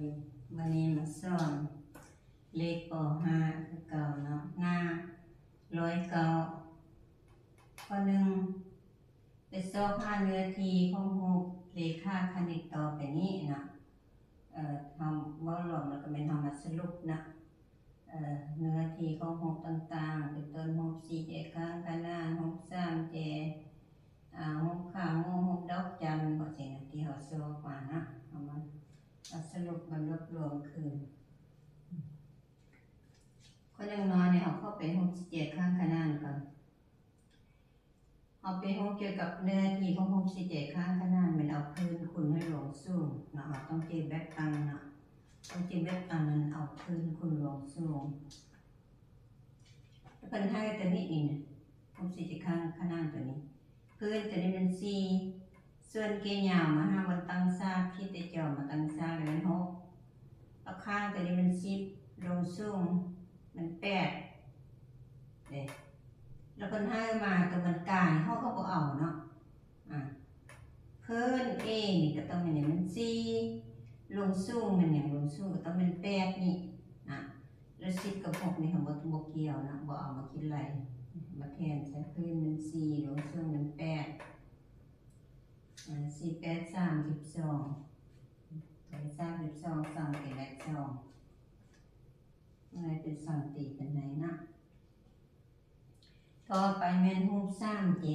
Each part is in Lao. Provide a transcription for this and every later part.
ມື້ນີ້ມາສອນເລກ ປໍຫ້າ ຄືເກົ່າເນາະ ໜ້າຮ້ອຍເກົ້າ. ຂໍ້ໜຶ່ງ ໄປຊອກຫາເນື້ອທີ່ຂອງຮູບເລຂາຄະນິດຕໍ່ໄປນີ້ເນາະ. ເອີ ເຮົາເວົ້າລວມແລ້ວກໍແມ່ນເຮົາມາສະຫຼຸບເນາະ. ເອີ ເນື້ອທີ່ຂອງຮູບຕ່າງໆ ເປັນຕົ້ນຮູບສີ່ແຈຂ້າງຂະໜານ, ຮູບສາມແຈ, ອາ, ຮູບຂາງູ, ຮູບດອກຈັນ ຈັ່ງຊີ້ນະ ທີ່ເຮົາຊອກມາເນາະ. ເຮົາມາ ມາສະຫຼຸບ ມາລວບລວມຄືນ. ຂໍ້ໜຶ່ງເນາະ ໃຫ້ເຮົາເຂົ້າໄປຮູບສີ່ແຈຂ້າງຂະໜານກ່ອນ. ເຮົາໄປຮູ້ກ່ຽວກັບເນື້ອທີ່ຂອງຮູບສີ່ແຈຂ້າງຂະໜານ ແມ່ນເອົາພື້ນຄູນໃຫ້ລວງສູງເນາະ. ເຮົາຕ້ອງຈື່ແບບຕັ້ງເນາະ, ຕ້ອງຈື່ແບບຕັ້ງນັ້ນ ເອົາພື້ນຄູນລວງສູງ. ເພິ່ນໃຫ້ຕົວນີ້ນີ້ນະ, ຮູບສີ່ແຈຂ້າງຂະໜານຕົວນີ້ ພື້ນຕົວນີ້ແມ່ນສີ່, ສ່ວນແກ່ຍາວມາຫາບ່ອນຕັ້ງສາກ ຂີດແຕ່ຈອມມາຕັ້ງສາກ ແລ້ວແມ່ນຫົກ, ແລ້ວຂ້າງຕົວນີ້ແມ່ນສິບ, ລວງສູງແມ່ນແປດເດ້. ແລ້ວເພິ່ນໃຫ້ມາຕົວມັນກາຍ ເຮົາກໍບໍ່ເອົາເນາະ. ອາ ພື້ນ A ນີ້ກໍຕ້ອງແມ່ນຫຍັງ? ແມ່ນສີ່. ລວງສູງແມ່ນຫຍັງ? ລວງສູງກໍຕ້ອງແມ່ນແປດນີ້ນະ. ແລ້ວສິບກັບຫົກນີ້ ເຮົາບໍ່ ບໍ່ກ່ຽວເນາະ, ບໍ່ເອົາມາຄິດໄລ່, ມາແທນໃສ່ພື້ນແມ່ນສີ່, ລວງສູງແມ່ນແປດ. ອາ ສີ່ແປດສາມສິບສອງ, ສາມສິບສອງຊັງຕີແມັດສອງ, ເປັນຊັງຕີເປັນໃນເນາະ. ຕໍ່ໄປແມ່ນຮູບສາມແຈ.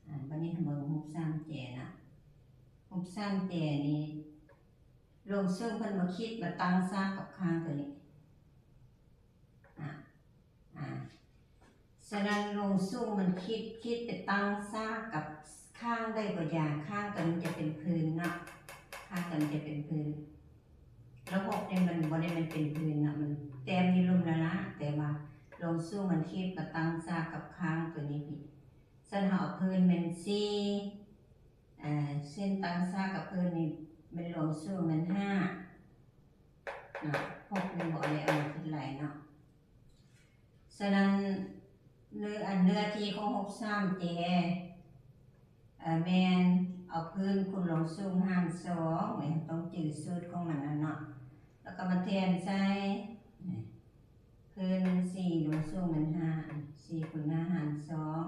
ອາ ບັດນີ້ເຮົາເບິ່ງຮູບສາມແຈນະ. ຮູບສາມແຈນີ້ ລວງສູງເພິ່ນມາຂີດມາຕັ້ງສາກກັບຂ້າງຕົວນີ້. ອາ ອາ ສະນັ້ນລວງສູງມັນຂີດ ຂີດໄປຕັ້ງສາກກັບຂ້າງໃດກໍຢ່າ, ຂ້າງຕົວນີ້ຈະເປັນພື້ນເນາະ, ຂ້າງຕົວນີ້ຈະເປັນພື້ນ. ລະບົບນີ້ມັນບໍ່ໄດ້ແມ່ນເປັນພື້ນເນາະ, ມັນແຕ້ມຢູ່ລຸ່ມລະລະ, ແຕ່ວ່າລວງສູງມັນຂີດມາຕັ້ງສາກກັບຂ້າງຕົວນີ້ພີ້. ສະນັ້ນເຮົາເອົາພື້ນແມ່ນສີ່, ເອີ ເສັ້ນຕັ້ງສາກກັບພື້ນນີ້ແມ່ນລວງສູງແມ່ນຫ້າເນາະ, ຫົກນີ້ບໍ່ໄດ້ເອົາມາຄິດໄລ່ເນາະ. ສະນັ້ນ ເນື້ອ ອັນເນື້ອທີ່ຂອງຮູບສາມແຈ ເອີ ແມ່ນເອົາພື້ນຄູນລວງສູງຫານສອງ, ແມ່ນຕ້ອງຈື່ສູດຂອງມັນນັ້ນເນາະ. ແລ້ວກໍມາແທນໃສ່ ນີ້ ພື້ນມັນສີ່ ລວງສູງມັນຫ້າ, ສີ່ຄູນຫ້າຫານສອງ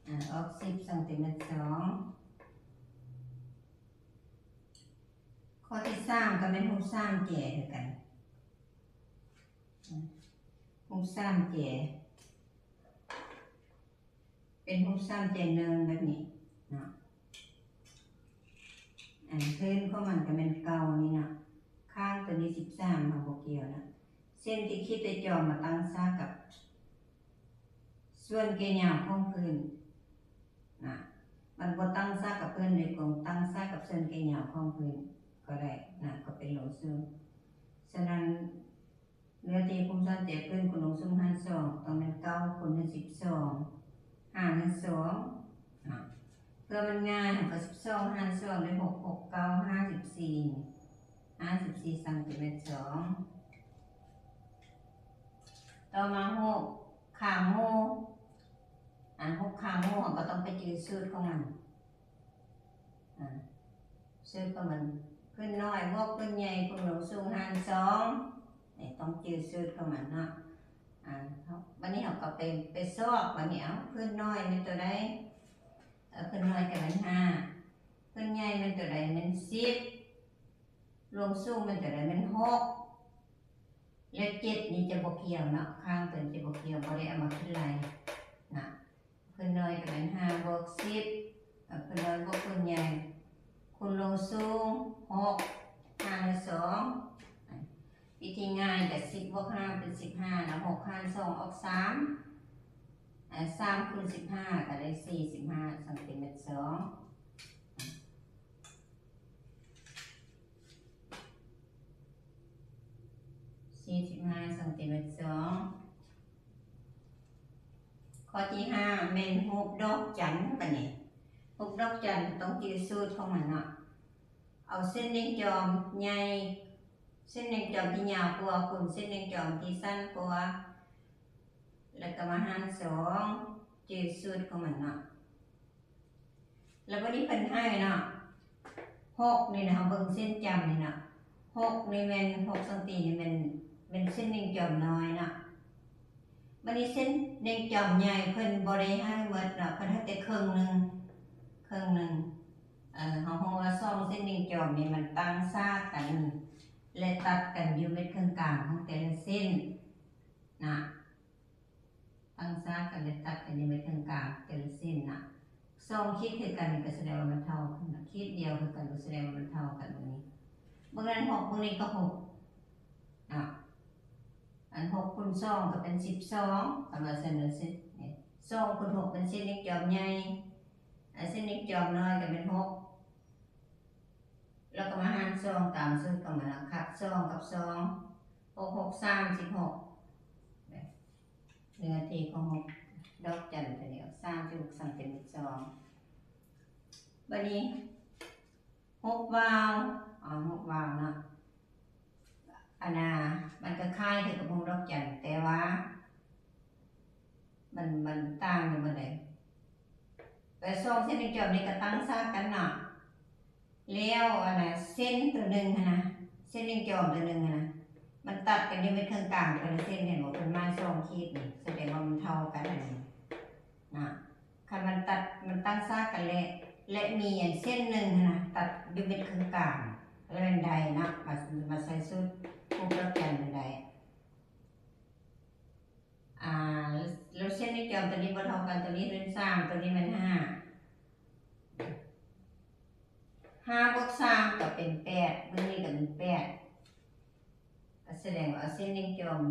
ອາ ອອກສິບຊັງຕີແມັດສອງ. ຂໍ້ທີສາມກໍແມ່ນຮູບສາມແຈຄືກັນ. ຮູບສາມແຈ ເປັນຮູບສາມແຈໜຶ່ງແບບນີ້ເນາະ. ອັນພື້ນຂອງມັນກໍແມ່ນເກົ້ານີ້ເນາະ, ຂ້າງຕົວນີ້ສິບສາມ ເຮົາບໍ່ກ່ຽວນະ. ເສັ້ນທີ່ຂີດແຕ່ຈອມມາຕັ້ງສາກກັບສ່ວນແກ່ຍາວຂອງພື້ນນະ, ມັນບໍ່ຕັ້ງສາກກັບພື້ນໂດຍກົງ, ຕັ້ງສາກກັບສ່ວນແກ່ຍາວຂອງພື້ນກໍໄດ້ນະ, ກໍເປັນລວງສູງ. ສະນັ້ນ ເນື້ອທີ່ຂອງສາມແຈ ພື້ນຄູນລວງສູງຫານສອງ ຕ້ອງແມ່ນເກົ້າຄູນໃຫ້ສິບສອງຫານສອງເນາະ. ເພື່ອມັນງ່າຍ ເຮົາກໍສິບສອງຫານສອງໄດ້ຫົກ, ຫົກເກົ້າຫ້າສິບສີ່, ຫ້າສິບສີ່ຊັງຕີແມັດສອງ. ຕໍ່ມາຮູບຂາງຫູ, ອັນຮູບຂາງຫູເຮົາກໍຕ້ອງໄປຈື່ສູດຂອງມັນ. ອາ ສູດຂອງມັນ ພື້ນນ້ອຍບວກພື້ນໃຫຍ່ ຄູນລວງສູງຫານສອງ. ນີ້ຕ້ອງຈື່ສູດຂອງມັນເນາະ. ອາ ເຮົາ ບັດນີ້ເຮົາກໍໄປ ໄປຊອກ ບັດນີ້ ເອົາ ພື້ນນ້ອຍແມ່ນຕົວໃດ? ເອີ ພື້ນນ້ອຍກໍແມ່ນຫ້າ, ພື້ນໃຫຍ່ແມ່ນຕົວໃດ? ແມ່ນສິບ, ລວງສູງແມ່ນຕົວໃດ? ແມ່ນຫົກ. ແລະ ເຈັດນີ້ຈະບໍ່ກ່ຽວເນາະ, ຂ້າງຕົວນີ້ຈະບໍ່ກ່ຽວ, ບໍ່ໄດ້ເອົາມາຄິດໄລ່ນະ. ພື້ນນ້ອຍກໍແມ່ນຫ້າບວກສິບ, ເອີ ພື້ນນ້ອຍບວກພື້ນໃຫຍ່ ຄູນລວງສູງຫົກຫານດ້ວຍສອງ. ວິທີງ່າຍກໍສິບບວກຫ້າເປັນສິບຫ້າ ນະ, ຫົກຫານສອງອອກສາມ, ເອີ ສາມຄູນສິບຫ້າກໍໄດ້ສີ່ສິບຫ້າຊັງຕີແມັດສອງ. ສີ່ສິບຫ້າຊັງຕີແມັດສອງ. ຂໍ້ທີຫ້າ ແມ່ນຮູບດອກຈັນ. ບັດນີ້ ຮູບດອກຈັນຕ້ອງຈື່ສູດຂອງມັນເນາະ. ເອົາເສັ້ນເລງຈອມໃຫຍ່, ເສັ້ນເລງຈອມທີ່ຍາວກວ່າ ຄູນເສັ້ນເລງຈອມທີ່ສັ້ນກວ່າ ແລ້ວກໍມາຫານສອງ, ຈື່ສູດຂອງມັນເນາະ. ແລ້ວບັດນີ້ເພິ່ນໃຫ້ເນາະ, ຫົກນີ້ນະ ເຮົາເບິ່ງເສັ້ນຈ້ຳນີ້ນະ ຫົກນີ້ແມ່ນ ຫົກຊັງຕີນີ້ແມ່ນ ແມ່ນເສັ້ນເໜັງຈອມນ້ອຍເນາະ. ບັດນີ້ເສັ້ນເໜັງຈອມໃຫຍ່ເພິ່ນບໍ່ໄດ້ໃຫ້ໝົດເນາະ ເພິ່ນໃຫ້ແຕ່ເຄິ່ງໜຶ່ງ ເຄິ່ງໜຶ່ງ. ເອີ ເຮົາຮູ້ວ່າສອງເສັ້ນເໜັງຈອມນີ້ມັນຕັ້ງສາກັນ ແລະ ຕັດກັນຢູ່ເມັດເຄິ່ງກາງຂອງແຕ່ລະເສັ້ນນະ. ຕັ້ງສາກັນ ແລະ ຕັດກັນຢູ່ເມັດເຄິ່ງກາງແຕ່ລະເສັ້ນນະ. ສອງຂີດຄືກັນກໍສະແດງວ່າມັນເທົ່າກັນນະ ຂີດດຽວຄືກັນກໍສະແດງວ່າມັນເທົ່າກັນ. ບັດນີ້ ບັດນັ້ນຫົກ ບັດນີ້ກໍຫົກນະ. ອັນຫົກຄູນສອງກໍເປັນສິບສອງ ຄັນວ່າຊັ້ນນະ ສິບ ນີ້ ສອງຄູນຫົກເປັນເສັ້ນເໜັງຈອມໃຫຍ່ ອັນເສັ້ນເໜັງຈອມນ້ອຍກໍເປັນຫົກ ແລ້ວກໍມາຫານສອງຕາມສູດຂອງມັນນະ ຄັດສອງກັບສອງ ຫົກຫົກ ສາມສິບຫົກ ເນື້ອທີ່ຂອງຫົກ ດອກຈັນຕົວນີ້ ສາມສິບຫົກຊັງຕີແມັດສອງ. ບັດນີ້ຫົກວາວ ເອົາຫົກວາວເນາະ ອັນນ່າ ມັນກໍຄ້າຍຄືກັບຫົກດອກຈັນ ແຕ່ວ່າ ມັນ ມັນຕ່າງຢູ່ບ່ອນໃດ? ແຕ່ສອງເສັ້ນເໜັງຈອມນີ້ກໍຕັ້ງສາກັນເນາະ ແລ້ວອັນນ່າ ເສັ້ນຕົວໜຶ່ງຫັ້ນນະ ເສັ້ນເໜັງຈອມຕົວໜຶ່ງຫັ້ນນະ ມັນຕັດກັນຢູ່ເມັດເຄິ່ງກາງແຕ່ລະເສັ້ນ ເຫັນບໍ່? ເພິ່ນໝາຍສອງຂີດນີ້ ສະແດງວ່າມັນເທົ່າກັນຫັ້ນນະ. ຄັນມັນຕັດ ມັນຕັ້ງສາກັນແລ້ວ ແລະ ມີອັນເສັ້ນໜຶ່ງຫັ້ນນະ ຕັດຢູ່ເມັດເຄິ່ງກາງ ແລ້ວແມ່ນໄດ້ເນາະ ມາ ມາໃສ່ສູດຮູບດອກຈັນແມ່ນໄດ້. ອ່າ ແລ້ວເສັ້ນເໜັງຈອມຕົວນີ້ບໍ່ເທົ່າກັນ ຕົວນີ້ເປັນສາມ ຕົວນີ້ແມ່ນຫ້າ ຫ້າບວກສາມກໍເປັນແປດ ເບິ່ງນີ້ກໍເປັນແປດ ກໍສະແດງວ່າເສັ້ນເໜັງຈອມ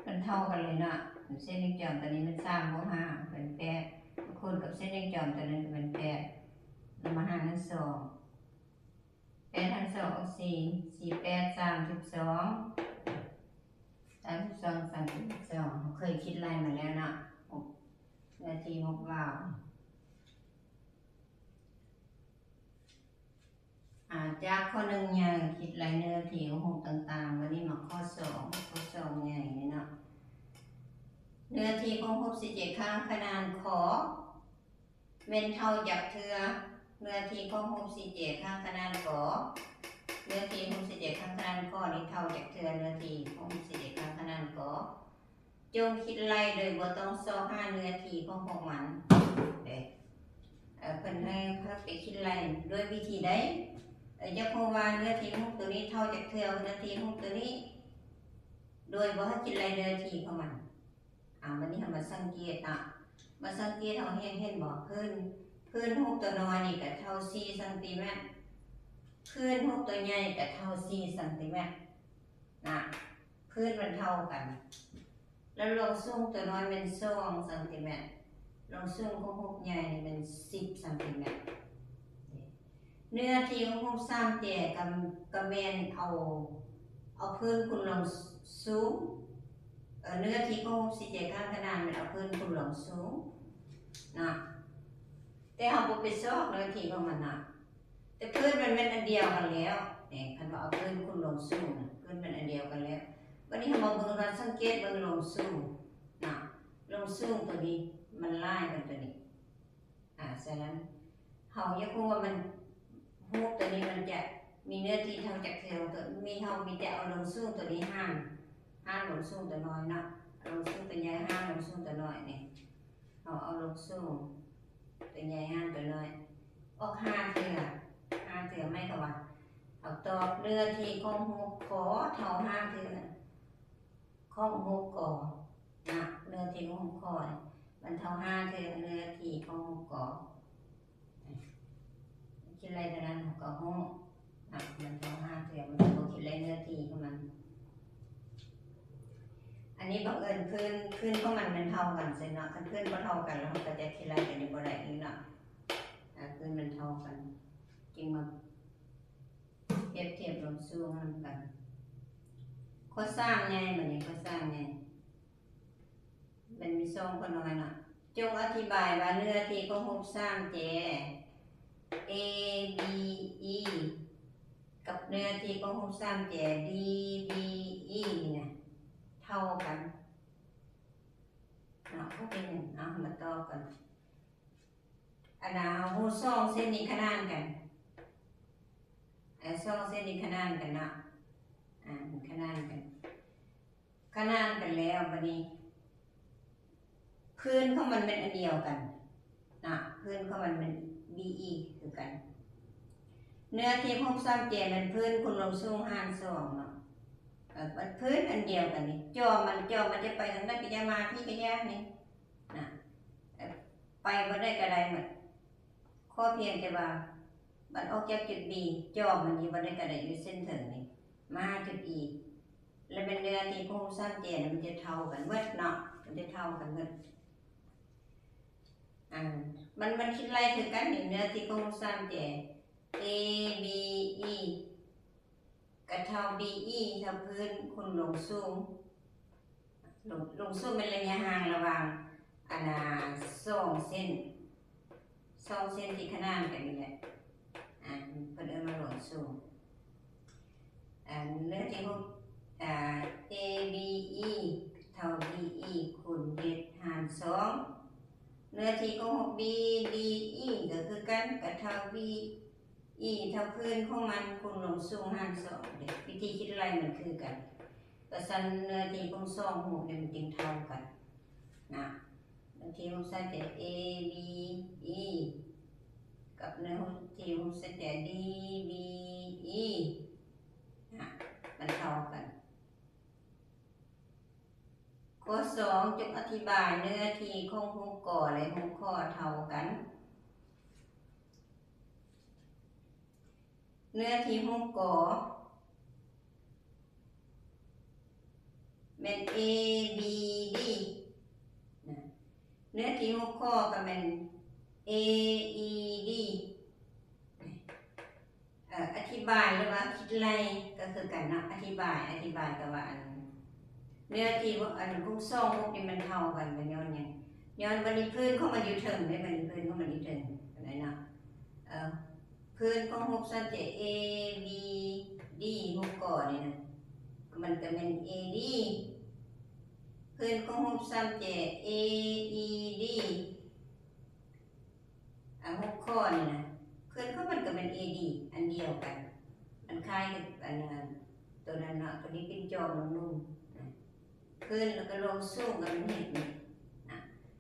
ມັນເທົ່າກັນເລີຍເນາະ. ເສັ້ນເໜັງຈອມຕົວນີ້ແມ່ນສາມບວກຫ້າເປັນແປດ ຄູນກັບເສັ້ນເໜັງຈອມຕົວນັ້ນກໍເປັນແປດ ແລ້ວມາຫານສອງ ແປດຫານສອງອອກສີ່ ສີ່ແປດສາມສິບສອງ ສາມສິບສອງ ສາມສິບສອງ ເຮົາເຄີຍຄິດໄລ່ມາແລ້ວເນາະ ເນື້ອທີ່ຫົກວາວ. ອາ ຈາກຂໍ້ໜຶ່ງໃຫຍ່ ຄິດໄລ່ເນື້ອທີ່ຂອງຮູບຕ່າງໆ ບັດນີ້ມາຂໍ້ສອງ ຂໍ້ສອງໃຫຍ່ນີ້ເນາະ ເນື້ອທີ່ຂອງຮູບສີ່ແຈກຂ້າງຂະໜານ ຂ ແມ່ນເທົ່າຈັກເທື່ອ? ເນື້ອທີ່ຂອງຮູບສີ່ແຈກຂ້າງຂະໜານ ກ ເນື້ອທີ່ຮູບສີ່ແຈກຂ້າງຂະໜານ ກ ນີ້ເທົ່າຈັກເທື່ອ? ເນື້ອທີ່ຂອງຮູບສີ່ແຈກຂ້າງຂະໜານ ກ ຈົ່ງຄິດໄລ່ໂດຍບໍ່ຕ້ອງຊອກຫາເນື້ອທີ່ຂອງພວກມັນເດ້. ເອີ ເພິ່ນໃຫ້ເຮົາໄປຄິດໄລ່ດ້ວຍວິທີໃດ? ເອີ ຢາກຮູ້ວ່າເນື້ອທີ່ຮູບໂຕນີ້ເທົ່າຈັກເທື່ອເນື້ອທີ່ຮູບໂຕນີ້ ໂດຍບໍ່ໃຫ້ຄິດໄລ່ເນື້ອທີ່ຂອງມັນ. ອາ ບັດນີ້ເຮົາມາສັງເກດເນາະ ມາສັງເກດ ເຮົາເຫັນ ເຫັນບໍ່? ພື້ນ ພື້ນຮູບຕົວນ້ອຍນີ້ກໍເທົ່າສີ່ຊັງຕີແມັດ ພື້ນຮູບຕົວໃຫຍ່ກໍເທົ່າສີ່ຊັງຕີແມັດນະ ພື້ນມັນເທົ່າກັນ. ແລ້ວລວງສູງຕົວນ້ອຍແມ່ນສອງຊັງຕີແມັດ ລວງສູງຂອງຮູບໃຫຍ່ນີ້ແມ່ນສິບຊັງຕີແມັດ. ເນື້ອທີ່ຂອງຮູບສາມແຈກໍ ກໍແມ່ນເອົາ ເອົາພື້ນຄູນລວງສູງ ເອີ ເນື້ອທີ່ຂອງຮູບສີ່ແຈຂ້າງຂະໜານແມ່ນເອົາພື້ນຄູນລວງສູງເນາະ ແຕ່ເຮົາບໍ່ໄປຊອກເນື້ອທີ່ຂອງມັນນະ ແຕ່ພື້ນມັນແມ່ນອັນດຽວກັນແລ້ວ. ນີ້ ຄັນວ່າເອົາພື້ນຄູນລວງສູງນະ ພື້ນແມ່ນອັນດຽວກັນແລ້ວ. ບັດນີ້ເຮົາມາເບິ່ງ ເຮົາສັງເກດເບິ່ງລວງສູງນະ ລວງສູງຕົວນີ້ມັນຫຼາຍກວ່າຕົວນີ້. ອາ ສະນັ້ນ ເຮົາຢາກຮູ້ວ່າມັນ ຮູບຕົວນີ້ມັນຈະມີເນື້ອທີ່ເທົ່າຈັກເທື່ອ? ຕົວ ມີ ເຮົາມີແຕ່ເອົາລວງສູງຕົວນີ້ຫານ ຫານລວງສູງຕົວນ້ອຍເນາະ ເອົາລວງສູງຕົວໃຫຍ່ຫານລວງສູງຕົວນ້ອຍນີ້ ເຮົາເອົາລວງສູງຕົວໃຫຍ່ຫານຕົວນ້ອຍ ອອກຫ້າເທື່ອ ຫ້າເທື່ອ ໝາຍຄວາມວ່າ ເຮົາຕອບເນື້ອທີ່ຂອງຮູບ ຂ ເທົ່າຫ້າເທື່ອ ຂອງຮູບ ກ ນະ ເນື້ອທີ່ຂອງຮູບ ກ ມັນເທົ່າຫ້າເທື່ອເນື້ອທີ່ຂອງຮູບ ກ. ຄິດໄລ່ເທົ່ານັ້ນເຮົາກໍຮູ້ນະ ມັນເທົ່າຫ້າເທື່ອ ມັນກໍບໍ່ຄິດໄລ່ເນື້ອທີ່ຂອງມັນ. ອັນນີ້ບັງເອີນພື້ນ ພື້ນຂອງມັນແມ່ນເທົ່າກັນຊັ້ນເນາະ ຄັນພື້ນບໍ່ເທົ່າກັນແລ້ວເຮົາກໍຈະຄິດໄລ່ກັນຢູ່ບໍ່ໄດ້ອີກເນາະ ອາ ພື້ນມັນເທົ່າກັນ ຈຶ່ງມາ ປຽບທຽບລວງສູງນຳກັນ. ຂໍ້ສາມໃຫຍ່ ບັດນີ້ຂໍ້ສາມໃຫຍ່ ມັນມີສອງຂໍ້ນ້ອຍເນາະ. ຈົ່ງອະທິບາຍວ່າເນື້ອທີ່ຂອງຮູບສາມແຈ ເອ ບີ ອີ ກັບເນື້ອທີ່ຂອງຮູບສາມແຈ ດີ ບີ ອີ ນີ້ນະ ເທົ່າກັນເນາະ ເພາະເປັນຫຍັງ? ເອົາ ເຮົາມາຕອບກັນ. ອັນນ່າ ເຮົາຮູ້ສອງເສັ້ນນີ້ຂະໜານກັນ ເອີ ສອງເສັ້ນນີ້ຂະໜານກັນເນາະ ອາ ຂະໜານກັນ ຂະໜານກັນແລ້ວ ບາດນີ້ພື້ນຂອງມັນແມ່ນອັນດຽວກັນເນາະ ພື້ນຂອງມັນແມ່ນ BE ຄືກັນ. ເນື້ອທີ່ຫົກສາມເຈັດແມ່ນພື້ນຄູນລວງສູງຫານສອງເນາະ ເອີ ມັນພື້ນອັນດຽວກັນນີ້ ຈອມມັນ ຈອມມັນຈະໄປທາງໃດກະຢ່າ ມາພີ້ກະຢ່ານີ້ນະ ເອີ ໄປບ່ອນໃດກະໄດ້ໝົດ ຂໍພຽງແຕ່ວ່າມັນອອກຈາກຈຸດ B ຈອມມັນຢູ່ບ່ອນໃດກະໄດ້ ຢູ່ເສັ້ນເທິງນີ້ ມາຫາຈຸດ E ແລ້ວແມ່ນເນື້ອທີ່ຂອງຮູບສາມແຈນະ ມັນຈະເທົ່າກັນເບິດເນາະ ມັນຈະເທົ່າກັນເບິດ ອາ ມັນ ມັນຄິດໄລ່ຄືກັນນີ້ ເນື້ອທີ່ຂອງຮູບສາມແຈ ABE ກະເທົ່າ BE ເທົ່າພື້ນຄູນລວງສູງ ລວງ ລວງສູງແມ່ນໄລຍະຫ່າງລະຫວ່າງ ອັນນ່າ ສອງເສັ້ນ ສອງເສັ້ນທີ່ຂະໜານກັນນີ້ແຫຼະ ອາ ເພິ່ນເອີ້ນວ່າລວງສູງ. ອັນເນື້ອທີ່ຫົກ ອາ ABE ເທົ່າ BE ຄູນເຈັດຫານສອງ ເນື້ອທີ່ຂອງຫົກ BDE ກະຄືກັນ ກະເທົ່າ BE ເທົ່າພື້ນຂອງມັນຄູນລວງສູງຫານສອງເດ້ ວິທີຄິດໄລ່ມັນຄືກັນ. ກະຊັ້ນເນື້ອທີ່ຂອງສອງຮູບນີ້ມັນຈຶ່ງເທົ່າກັນນະ ເນື້ອທີ່ຮູບສາມແຈ ABE ກັບເນື້ອທີ່ຮູບສາມແຈ DBE ນະ ມັນເທົ່າກັນ. ຂໍ້ສອງ ຈົ່ງອະທິບາຍເນື້ອທີ່ຂອງຮູບກໍ ແລະ ຮູບຂໍ້ເທົ່າກັນ. ເນື້ອທີ່ຮູບກໍແມ່ນ ABD ນະ ເນື້ອທີ່ຮູບຂໍ້ກະແມ່ນ AED ເອີ ອະທິບາຍ ຫຼືວ່າຄິດໄລ່ກະຄືກັນເນາະ ອະທິບາຍ ອະທິບາຍກະວ່າ ອັນ ເນື້ອທີ່ ອັນ ຂອງສອງຮູບນີ້ມັນເທົ່າກັນ ກະຍ້ອນຫຍັງ? ຍ້ອນບາດນີ້ພື້ນຂອງມັນຢູ່ເທິງເດ້ ບາດນີ້ພື້ນຂອງມັນຢູ່ເທິງ ເຫັນເນາະ ເອີ ພື້ນຂອງຮູບສາມແຈ ABD ຮູບກໍນີ້ນະ ມັນກະແມ່ນ AD ພື້ນຂອງຮູບສາມແຈ AED ອາ ຫົກຂໍ້ນີ້ນະ ເພິ່ນຂອງມັນກະແມ່ນ AD ອັນດຽວກັນ ມັນຄ້າຍກັບ ອັນ ໂຕນັ້ນເນາະ ໂຕນີ້ເປັນຈອມລົງລຸ່ມນະ ເພິ່ນ ແລ້ວກະລວງສູງກະແມ່ນເຮັດນີ້ນະ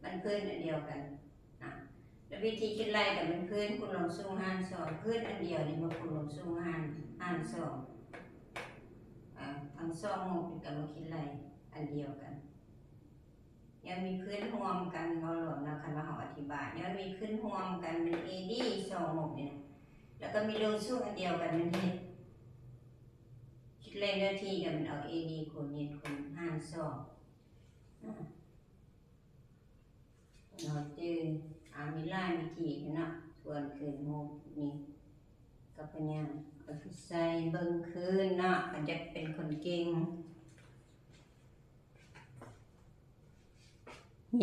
ມັນເພິ່ນອັນດຽວກັນນະ ແລ້ວວິທີຄິດໄລ່ກະແມ່ນເພິ່ນຄູນລວງສູງຫານສອງ ເພິ່ນອັນດຽວນີ້ມາຄູນລວງສູງຫານ ຫານສອງ ອາ ທັງສອງຮູບນີ້ກະມາຄິດໄລ່ອັນດຽວກັນ. ຍ້ອນມີພື້ນຮ່ວມກັນ ເວົ້າລວມເນາະ ຄັນວ່າເຮົາອະທິບາຍ ຍ້ອນມີພື້ນຮ່ວມກັນແມ່ນ AD ສອງຮູບນີ້ນະ ແລ້ວກະມີລວງສູງອັນດຽວກັນແມ່ນເຮັດ ຄິດໄລ່ເນື້ອທີ່ກະແມ່ນເອົາ AD ຄູນເຮັດຄູນຫານສອງ ເຮົາຈື່ ອາ ມີຫຼາຍວິທີເນາະ ທວນຄືນຮູບນີ້ ກະພະຍາຍາມເອົາໄປໃສ່ເບິ່ງຄືນເນາະ ຄັນຢາກເປັນຄົນເກັ່ງ.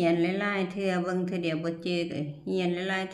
ຮຽນຫຼາຍໆເທື່ອ ເບິ່ງເທື່ອດຽວບໍ່ຈື່ ກະຮຽນຫຼາຍໆເທື່ອ